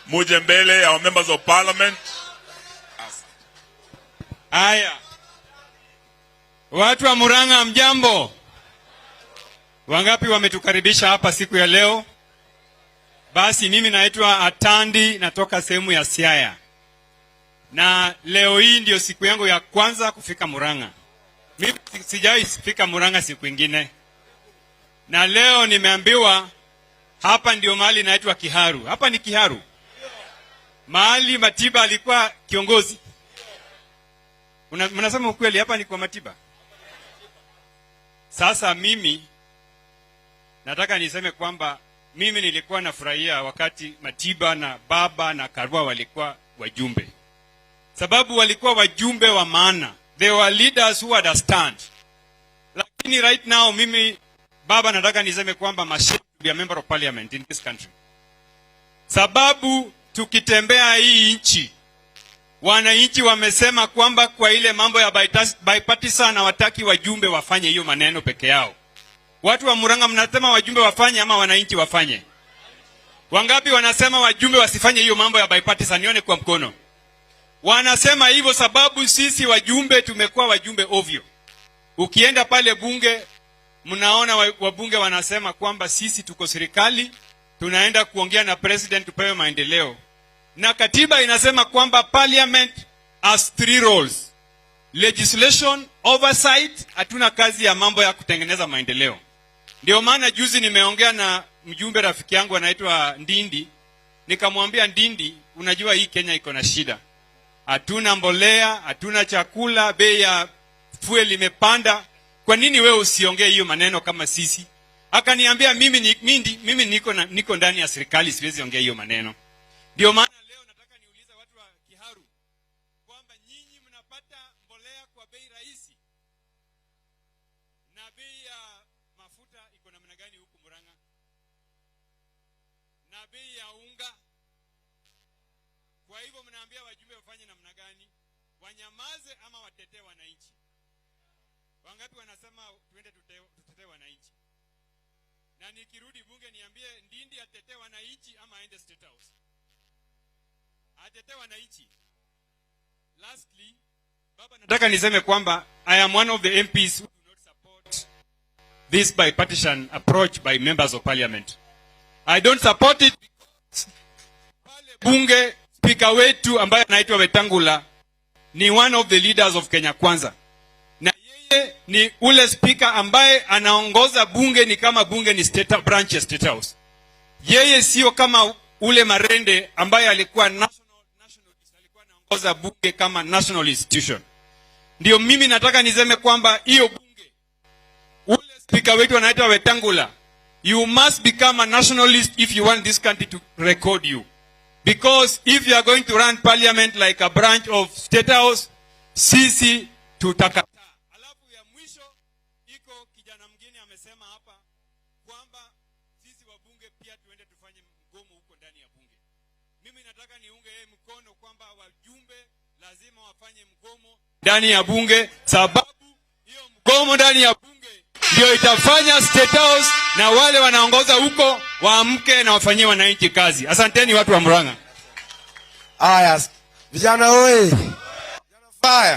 Muje mbele, our members of parliament. Haya, watu wa Murang'a, mjambo? Wangapi wametukaribisha hapa siku ya leo? Basi mimi naitwa Atandi, natoka sehemu ya Siaya, na leo hii ndio siku yangu ya kwanza kufika Murang'a. Mimi sijawahi fika Murang'a siku ingine, na leo nimeambiwa hapa ndio mahali inaitwa Kiharu. Hapa ni Kiharu, mahali Matiba alikuwa kiongozi. Mnasema ukweli, hapa ni kwa Matiba? Sasa mimi nataka niseme kwamba mimi nilikuwa nafurahia wakati Matiba na baba na Karua walikuwa wajumbe, sababu walikuwa wajumbe wa maana. They were leaders who understand. Lakini right now mimi, baba, nataka niseme kwamba I'm ashamed to be a member of parliament in this country, sababu tukitembea hii nchi, wananchi wamesema kwamba kwa ile mambo ya bipartisan hawataki wajumbe wafanye hiyo maneno peke yao. Watu wa Murang'a, mnasema wajumbe wafanye ama wananchi wafanye? Wangapi wanasema wajumbe wasifanye hiyo mambo ya bipartisan? Nione kwa mkono. Wanasema hivyo sababu sisi wajumbe tumekuwa wajumbe ovyo. Ukienda pale bunge, mnaona wabunge wanasema kwamba sisi tuko serikali, tunaenda kuongea na president tupewe maendeleo, na katiba inasema kwamba parliament has three roles: legislation, oversight. Hatuna kazi ya mambo ya kutengeneza maendeleo. Ndio maana juzi nimeongea na mjumbe rafiki yangu anaitwa Ndindi, nikamwambia, "Ndindi, unajua hii Kenya iko na shida, hatuna mbolea, hatuna chakula, bei ya fuel imepanda. Kwa nini wewe usiongee hiyo maneno kama sisi?" Akaniambia, "Mimi niko ndani ya serikali, siwezi ongea hiyo maneno." Ndio maana leo nataka niulize watu wa Kiharu kwamba nyinyi mnapata mbolea kwa bei rahisi na bei ya mafuta iko namna gani huku Murang'a, na bei ya unga? Kwa hivyo mnaambia wajumbe wafanye namna gani? Wanyamaze ama watetee wananchi? Wangapi wanasema tuende tutetee wananchi? Na nikirudi bunge niambie Ndindi atetee wananchi ama aende State House? Atetee wananchi. Lastly, baba, nataka niseme kwamba I am one of the MPs who do not support this bipartisan approach by members of parliament. I don't support it because pale bunge spika wetu ambaye anaitwa Wetangula ni one of the leaders of Kenya Kwanza, na yeye ni ule spika ambaye anaongoza bunge ni kama bunge ni state branch ya State House. Yeye sio kama ule Marende ambaye alikuwa nationalist, alikuwa anaongoza bunge kama national institution. Ndio mimi nataka niseme kwamba hiyo bunge, ule spika wetu anaitwa Wetangula, you must become a nationalist if you want this country to record you. Because if you are going to run parliament like a branch of State House, sisi tutakataa. Alafu ya mwisho, iko kijana mwingine amesema hapa kwamba sisi wabunge pia tuende tufanye mgomo huko ndani ya bunge. Mimi nataka niunge yeye mkono kwamba wajumbe lazima wafanye mgomo ndani ya bunge, sababu hiyo mgomo ndani ya bunge ndio itafanya State House na wale wanaongoza huko waamke na wafanyie wananchi kazi. Asanteni watu wa Murang'a. Haya, vijana oye! Vijana fire!